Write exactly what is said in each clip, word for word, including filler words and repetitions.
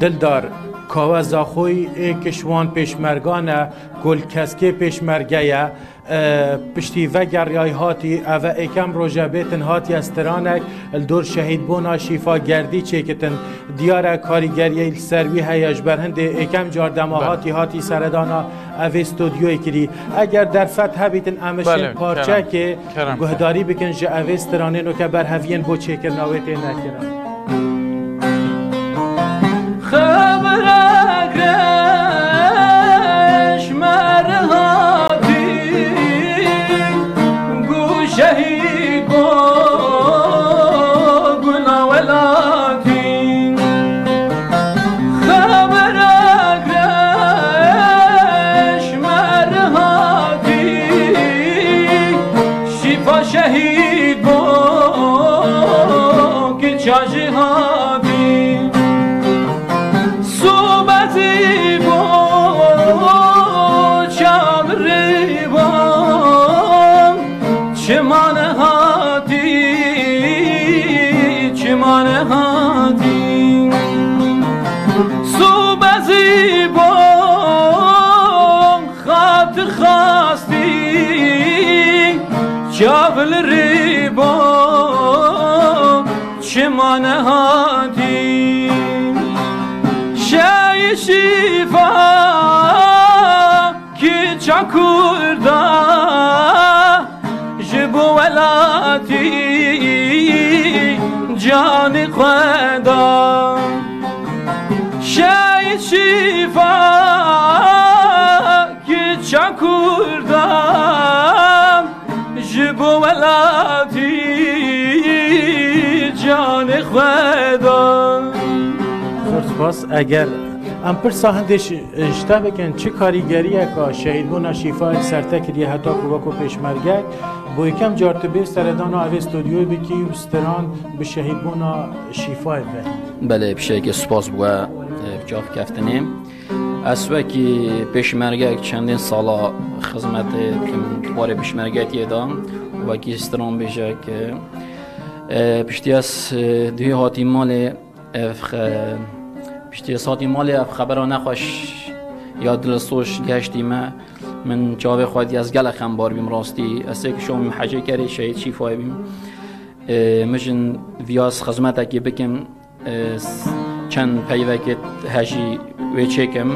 Dildar, Kawe Zaxoyî êk ji wan pêşmergan e ku li keskê pêşmerge ye. E, piştî vegeriyayî hatî, ev e êkem roj e bêtin hatiye stranek li dor şehîdbûna Şîfa Gerdî çêkitin. Diyar e karîgeriyê li ser wî heye, ji ber hindê êkem car dema Belê. hatî, hatî seredana evê stûdyoyê kirî. Eger derfet hebîtin, em Belê, şên kerem. parçekê Kerem. guhdarî bikin ji evê stranê, noke berheviyên bo çêkirina wê tê nekirin. Xebrek reş me re hatî, ku şehîd bo gula welatî. Xebrek reş me re hatî, Şîfa şehîd bo, kiça jî hatî. Sûbe zî bo, çav rî bo, çima nehatî, çima nehatî. Sûbe zî bo, xatir xastî, çav li rî bo, çima nehatî. Şehîd Şîfa, kiça Kurda, ji bo welatî canê xwe da. Şehîd Şîfa, kiça Kurda, ji bo welatî canê xwe da. Zor spas. Eger em pirsa hindê ji, ji te bikin, çi karîgeriyeka şehîdbûna Şîfayê li ser te kiriye heta ku wekû pêşmergek bo yekem car tu bê seredana evê stûdyoyê bikî û stran bi şehîdbûna Şîfayê ve? Belê, pişekê spas bi we, e, bi çav keftinê. Ez wekî pêşmergek çendên sala xizmetê dikim di warê pêşmergetiyê de, wekî stranbêjek, e, piştî ez, e, duhê hatî malê, ev xe-, piştî ez hatî malê ev xebera nexweş ya dilsoz geştî me. Min çavê xwe dî, ez gelek xembar bîm rastî. Ez ê ki şom hecê kerê şehîd Şîfayê bîm. E, min jin viyaz xizmetekî bikim. E, s-, çend peyvekê hejî wê çêkim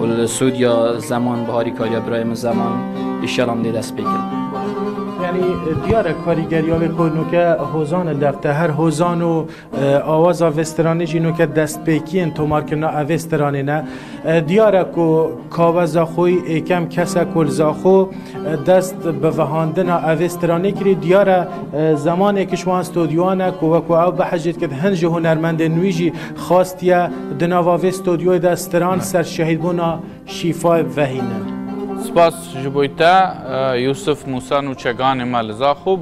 û li Sûdiya Zeman bi harîkariya birayê min Zeman, înşellah em dê dest pê kin. Yanî, e, diyar e karîgeriya wê ku nuke hozan li dev te, her hozan û, e, awaza vê stranê jî nuke destpêkiyên tomarkirina evê stranê ne. E, diyar e ku Kawe Zaxoyî êkem kes e ku li Zaxo dest bi vehandina evê stranê kirî. Diyar e, e, zemanê ki ji wan stûdyoyan e ku wekû ew behecî dikit, hin ji hunermendên nûî jî xastiye di nava vê stûdyoyê de stran ser şehîdbûna Şîfayê vehînin. Spas ji bo te, e, Yûsif Mûsa Nûçeganê me li Zaxo.